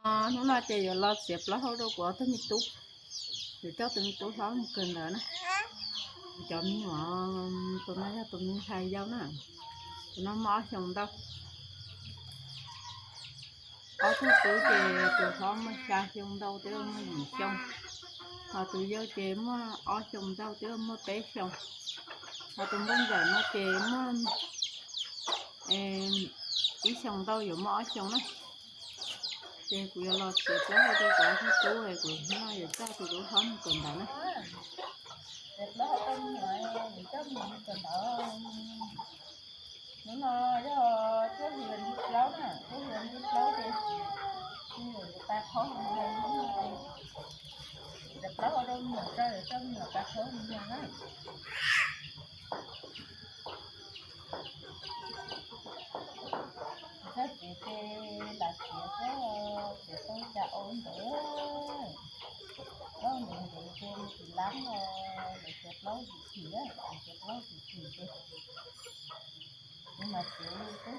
Hnub no ces yuav los txiav plaub hau rau kuv ob tug me tub, yuav coj tus me tub hlob mus kawm ntawv na. Kuv cov me nyuam, tus no yog tus me ntxhais yau na, tus no muaj ob xyoos ntau. Ob tug tub ces tus hlob muaj xya xyoo ntau, twb muaj yim xyoo, ho tus yau ces muaj ob xyoos ntau, twb muaj peb xyoos, ho tus nkauj ntxawm no ces muaj ib xyoos ntau yuav muaj ob xyoos na. Ces kuv yuav los txiav plaub hau rau kuv ob tug tub, kuv hnub no yuav coj tus tub hlob mus kawm ntawv na. Txiav plaub hau rau me nyuam, yuav coj me nyuam mus kawm ntawv. Hnub no yog cuaj hlis vas thib plaub na, cuaj hlis vas thib plaub ces me nyuam yuav tas qhov mus yog hnub no ces txiav plaub hau rau me nyuam tso, yuav coj me nyuam tas qhov mus yog na. Txhob txiav ces lam txiav xwb, txiav tau cas ua ntawd. Plaub ntev ntev ces tsis lab los lawv txiav plaub tsis chim, lawv txiav plaub tsis chim ces kuv mam txiav li xwb.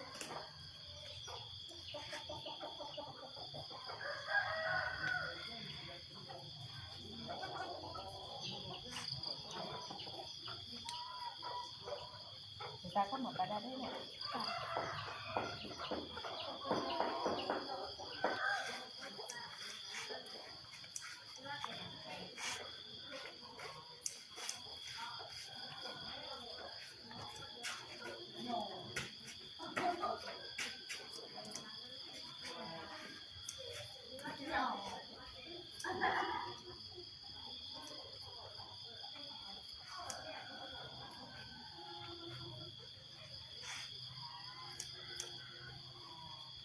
Tus tas koj mam pas da deb na.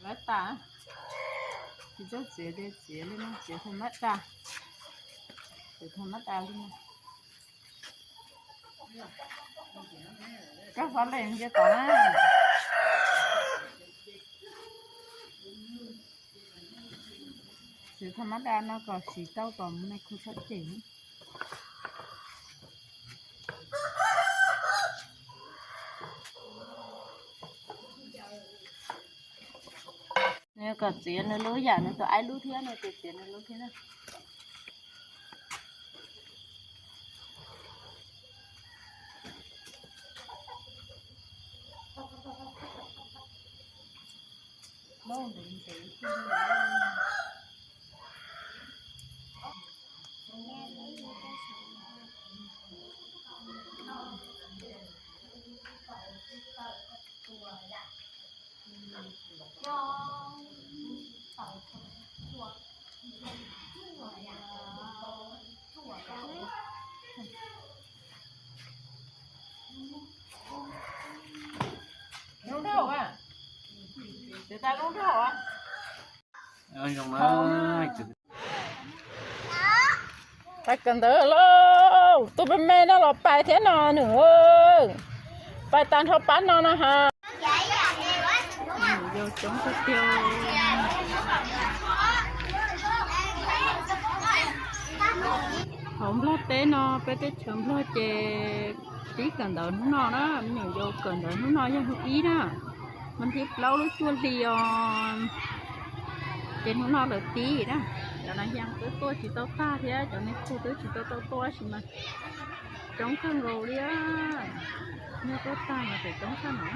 Lawv tas, tsis txawj txiav ces txiav li no, txiav thaum mab da, txiav thaum mab da li no. Koj xav lees nce tod na. Txiav thaum mab da no kom siv tau tom mus na, khu txhob cem. Nws kom txiav nws lub yam nws tus aib lub thiab, nws tus txiav nws lub thiab na. Lub nrog a, txiav tas lub nrog a. Pais kawm ntawv lauj, tus me me no los pais thiab no nws. Pais tas nrho pab no no ha. Yau coob tiag tiag. Hauv Nplog teb no, peb teb chaws Nplog ces pib kawm ntawv hnub no na, me nyuam yaus kawm ntawv hnub no yog hnub ib na, mas thib plaub lub cuaj hli os. Ces hnub no lawv pib na, cov nas hias twb tuaj tsis tau tag thiab, cov me khu twb tsis tau tau tuaj tab sis mas coob kawg nkaus li. Nyob tuaj tag mas tseem coob tshaj no.